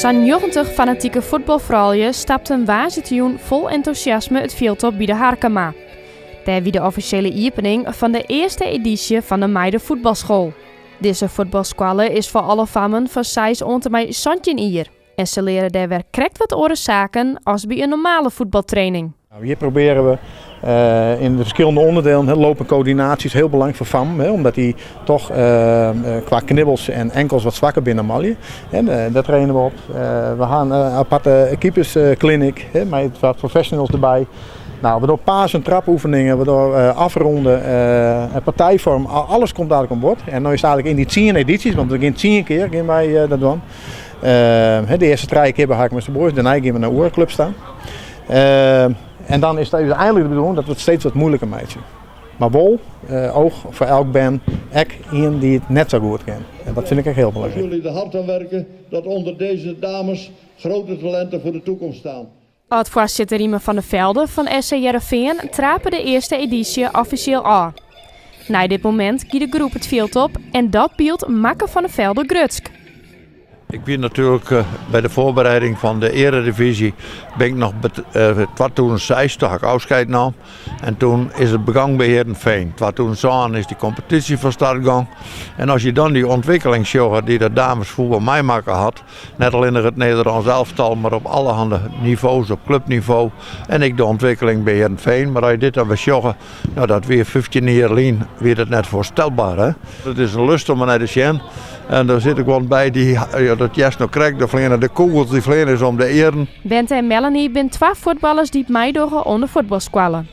Sa'n 90 fanatike fuotbalfroulju stapten woansdeitejûn fol entûsjasme it fjild op by de Harkema. Dêr wie de offisjele iepening fan de earste edysje fan de Meidefuotbalschool. Dizze fuotbalskoalle is foar alle fammen fan seis oant en mei 17 jier en se leare dêr wer krekt wat oare saken as by in normale fuotbaltraining. Nou, hier proberen we in de verschillende onderdelen, loop en coördinatie is heel belangrijk voor FAM, omdat die toch qua knibbels en enkels wat zwakker binnen manlju. En daar trainen we op. We gaan een aparte keepersclinic met wat professionals erbij. Nou, we doen paas- en trapoefeningen, we doen afronden, partijvorm, alles komt eigenlijk aan bod. En dan is het eigenlijk in die 10 edities, want we gaan 10 keer gaan wij dat doen. De eerste 3 keer bij Harkemase Boys, daarna gaan we naar oare clubs ta. En dan is het uiteindelijk de bedoeling dat we het steeds wat moeilijker maken. Maar wel oog voor elk bern, ek ien dy't it net sa goed kin. En dat vind ik echt heel belangrijk. Als jullie er hard aan werken dat onder deze dames grote talenten voor de toekomst staan. Ald-foarsitter Riemer van der Velde fan SC Hearrenfean trape de earste edysje offisjeel ôf. Nei dit momint gie de groep it fjild op en dat byld makke Van der Velde grutsk. Ik wie natuerlik by de foarbereiding fan de earedivyzje bin ik noch 2006 toen ha ik ôfskied naam en toen is it begûn by Hearrenfean. 2007 is dy kompetysje fan start gong en as je dan dy ûntwikkeling sjogge dy't dat damesfuotbal meimakke hat, net allinnich it Nederlâns elftal, mar op allerhande nivo's, op klupnivo en ek de ûntwikkeling by Hearrenfean. Mar as je dit dan wer sjogge, nou dat wie 15 jier lyn wie dat net foarstelber. Hè? It is in lust om der nei te sjen. En der sitte guon by dy, ja, dat hearst no krekt, der fleane de kûgels, dy fleane ús om de earen. Bente en Melanie binne twa fuotballers dy't meidogge oan de fuotbalskoalle.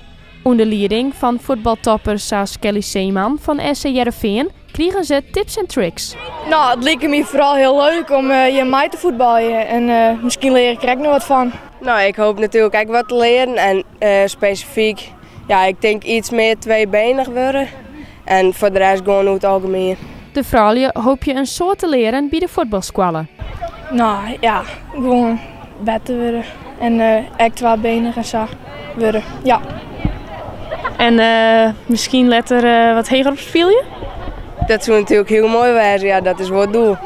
Under lieding fan fuotbaltoppers sa as Kelly Zeeman fan SC Hearrenfean krigen se tips en tricks. Nou, it like my foaral hiel leuk om hjir mei te fuotbaljen en miskien lear ik der ek noch wat fan. Nou, ik hoop natuerlik ek wat te learen en spesifyk, ja, ik tink iets mear tweebenich wurde en foar de rest gewoan oer it algemien. De froulju hoopje in soad te learen by de fuotbalskoalle. Nou ja, gewoan better wurde en ek twabenich en sa wurde, ja. En miskien letter wat heger op spylje? Dat soe natuerlik hiel moai wêze, ja, dat is wol it doel.